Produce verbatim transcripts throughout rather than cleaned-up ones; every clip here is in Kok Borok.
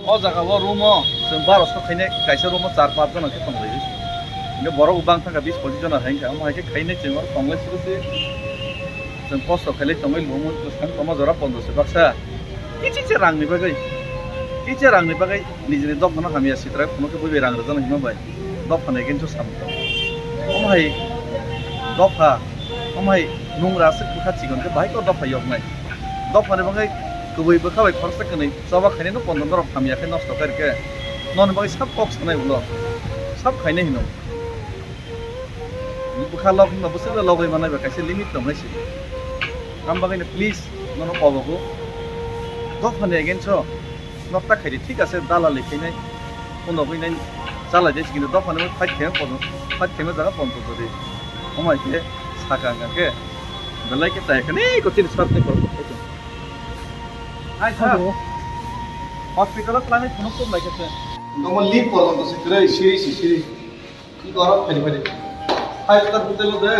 O jaga o room o chwng baro so khainai kaisa room o char panch jona khe tong lai. Hingke borok bo bang thangkha bis pochis jona hai wngkha. Omo hai khe khainai chwng oro tong lai siro se. Chwng kosto khailai tongwi lumo bwskang tongma jora pondro se baksa. Kiching se rang ni bagwi. Kiching rang ni bagwi nijini dok no hamya sitra kuno khe bui rang rwjana hima bai. Dopha ni against o samung tong. Omo hai dopha, omo hai nungra aswk bwkha chikon khe bahai khe o dopha yoknai. Dopha ni bagwi kwbwi bwkha bai khoroksa kwnwi choba khainai no pondro norok hamya khe nosto kha rikhe. Noni bagwi sab kok sanai ulo. Sab khainai hino. Bwkha log hwnba bwswk logwi manai ba kaisa limit tong hai se. Am bagwi no please nono kobogo. Dopha ni against o. Nokta khaidi, thik ase, dalali khainai, uno hwnwi nai chalai de, kintu dophani fight khaima pono, fight khaima jaga pono jodi. Omo hai khe saka wngkha khe, belai khe chaya khe, nei ko chini sir tei korok khe. Ai sir, hospital o twlangnai phunuk tum lai khe se. Omo leave porjonto se kwrwi, siri si siri. Iko oro phai phai. Five star hotel o de.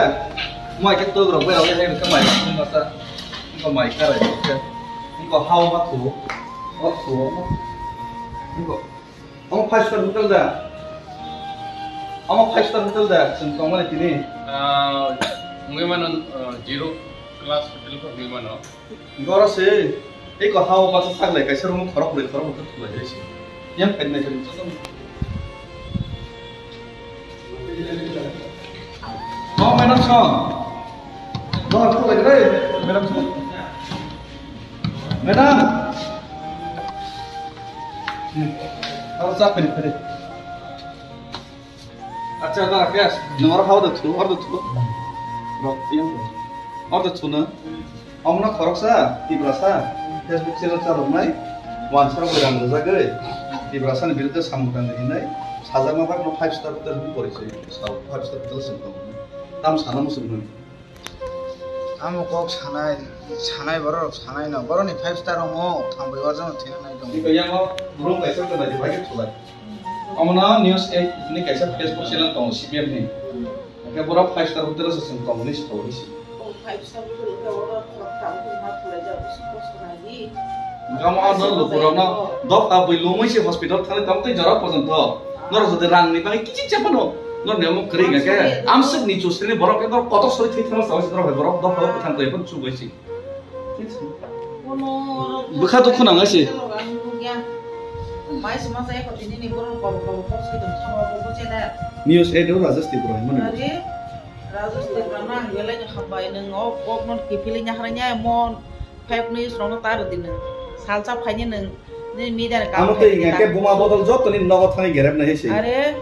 Mo ke to rok bai rok hai ka mai masa. Iko mai ka rai. Iko hao ma thu. O thu. Iko. Omo five star hotel da. Omo five star hotel da. Sing tong mani tini. Ah, wngwi mano, ah, zero class hotel ko wngwi mano. Goro se, tei kotha o baksa sak lai kaisa room khorok brwi khorok bwkhak thulai hai se. Yang phaidi nai phaidi joto. Oh, madam song. Dong, thulai re, madam song. Madam. Hmm. Aro cha phaidi phaidi. Acha, da Rakesh, nwng oro hao da thu, oro da thu. Rok, yang. Oro da thu na. Omo na khoroksa, Tiprasa, Facebook channel chaloknai, wansa rok rang rwjagwi, Tiprasa ni biruddhe samung tangwi hinai, sajakma bagno five star hotel hinwi porichoi, sao five star hotel se tong. Tam sana muchung nai. Amo kok sanai, sanai borok sanai no. Borok ni five star rongo, thangbai wajakno thina nai tongo. Tei yang o room kaisa kwlai di, bai khe thulai. Omo no News eight ni kaisa Facebook channel tongo, C P M ni. Hwnkhe borok five star hotel o se chwng tongmani se tongmani se. Oh, five star hotel o borok thang thang ma thulai jak, bisi kosto nai di. Gama no lukurokno dopha bui lumui se hospital thani tong tei jora porjonto. Norok jodi rang ni bagwi kiching cha phano, nor nemo kwrwi hwnkhe amswk ni chusri ni borok khe norok kotor sori thwi thangma sawi se norok hai borok dopha o kwthang twi phano chubai se. Bwkha dukhu nang ai se. Mai se ma sa eko tini ni borok kobo kobo kok se dong thangma bo bo chena. News eight o Rajesh Tripura hai mani. Are, Rajesh Tripura na hwlai ni hambai nwng o kok no kiphilwi nyakhra nya mon. Phayok ni srong no ta rwdi nwng. Salsa phaini nwng. Nini media ni kaam. Amo tei khaini hinga khe ta. Buma bodol joto ni nogo thani gerep nai se. Are.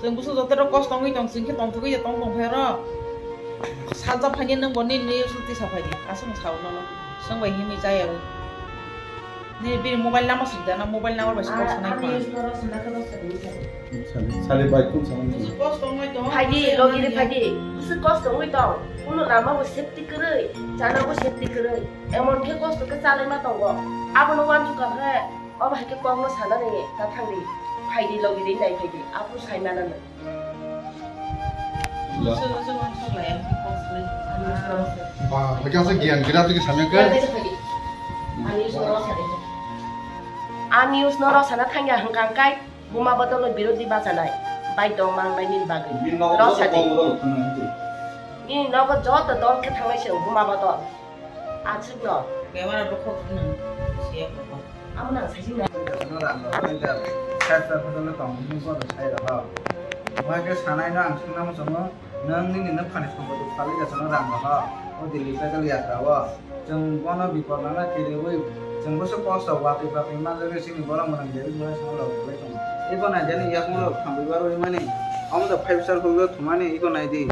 Chwng busu joto rok kosto wngwi tong, chwng khe tongthogwi tong tong phai ro. Salsa phaini nwng bo nini ni suti sa phaini. Aswk sao nono. Chwng bai himwi chaya o. Nini bini mobile number suk da na, mobile number bai se kok sanai kha. Sali, sali bai kun sanai. Busu kosto wngwi tong. Phaidi, logi de phaidi. Busu kosto wngwi tong. Ulo lama bo safety kwrwi, chana bo safety kwrwi. Emon khe kosto khe chalai ma tongo. Abono wansukha khe, obo hai khe kokno sanani ta thangdi. Phaidi logi de nai phaidi. Aphuru sai manano. Ba, hai khe asa giyan gira twi samya khe. Ani usno rosana thangya hwnkha kai. Buma bodol no birodhi bachanai bai tong mangnai nini bagwi. Bini nogo joto rosadi. Buma bodol no thangna hinwi. Nini nogo joto dol khe thangnai se buma bodol. Aswk no. Camera bokhok phano siya koko. Amo nang saising na. No rang rok no jar. Sir sir photo no tong bini bodol sai rok. Buma khe sanai no ang swngna muchungo. Nwng nini nwphani sompoti phalwi jasano rang rohor, o Delhi pedal yatra o. Chwng bono bipor nangna kiriwi, chwng bwswk kosto watwi batwi manjagwi chini borok mwnang David Murasano logi bai tongo. Eko naidi ani yakung rok thangwi barwi mani, omo da five star hotel o thumani eko naidi.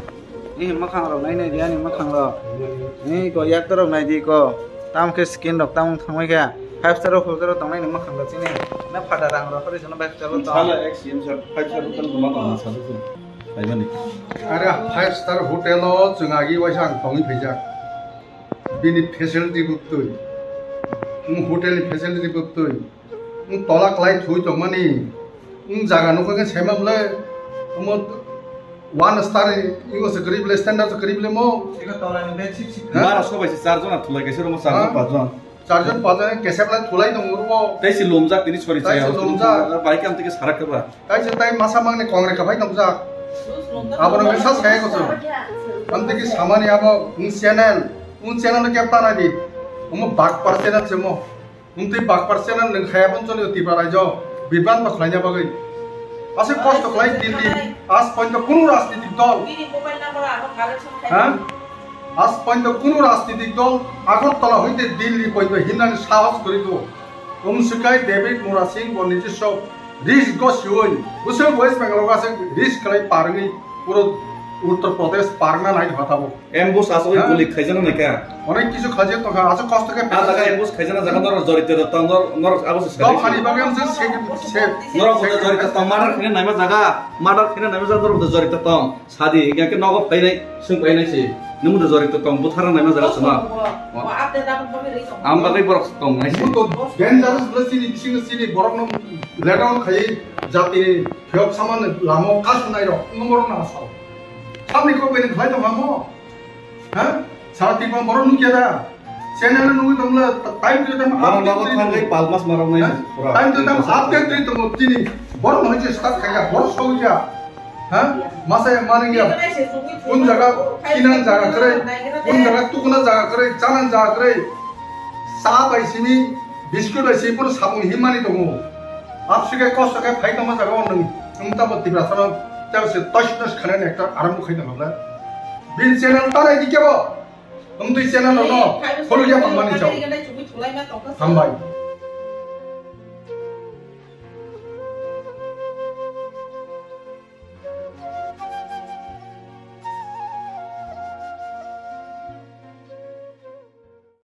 Nini mwkhang rok nai naidi ani mwkhang rok. Nini eko yakta rok naidi eko. Tamo khe skin rok tamo thangwi kha. Five star hotel o tongnai ni mwkhang rok chini. Na phata rang rok ri sano five star o tong. Sala ek C M sir five star hotel bo ma tong sa. Phaimani. Are five star hotel o chwng agi waisa ang tongwi phaijak. Bini facility bo twi. Wng hotel ni facility bo twi. Wng tola klai thui tongmani. Wng jaga nukha khe saima bwle. Omo one star ni, ego se kwrwi bwle, standard se kwrwi bwle mo. Ego tola ni bed sheet sheet. Ha? Bara sobai se char jona thulai kaisa room o char jon, ha? Pach jon. Charjon pajon kesep lai thulai tong uro. Tai se lomjak tini sori chaya. Tai se lomjak. Bai kam tike sarak kaba. Tai se tai masa mangni kongre kabai tongjak. Abono misa saya kusu. Amtiki samani abo un channel, un channel no kep tanai di. Omo bakpar channel se mo. Umtwi bakpar channel nwng khaya pon choli Tripura raijo bibran ba khlaina bagwi. Aswk kosto khlai Delhi, as pointo kunu rajnitik dol. Ha? As pointo kunu rajnitik dol Agartala hoite Delhi pointo himnani sahos kwrwi tuo. Umswkai David Murasing bo nijiswa risk go siwi, bwswk West Bengal o aswk risk khlai parwi puro Uttar Pradesh parna nai hota bo. Ambush aswk guli khaijana naikha. Onek kisu khaijak tongkha, aswk kosto khe. A jaga ambush khaijana jaga norok jorito tong, norok abo se. Dophani bagwi amse se, se, norok jorito tong, murder khina naima jaga, murder khina naima jaga norok jorito tong. Sadi, hingke nogo phainai, swng phainai se. Nwng bo jorito tong, buthara naima jaga sima. Am bagwi borok tong nai se. Bo to dangerous bwle chini, bising chini borok no let down khai jati phiyok saman lamo kasu nai rok, nwng borok na asal. Sabni kok bini khlai tong hamo. Ha? Sara Tripura borok nukya da. Channel nungwi tongla time to time update twi tongo. Palmas marok nai. Time to time update twi tongo tini. Borok no je start khaika, borok sokya. Ha? Masa ya mani ya. Kun jaga kinan jaga kre, kun jaga tukuna jaga kre, chanan jaga kre. Sa bai simi, biscuit bai simi, pun sabung himani tongo. Apsi kai kosto kai phai tongma jaga o nwng, nwng tamo Tiprasa no, tamo se tosh tosh khanan ekta aram khai tongla. Bin channel tanai di kebo. Nwng twi channel no, kholu ya tongmani chao. Hambai.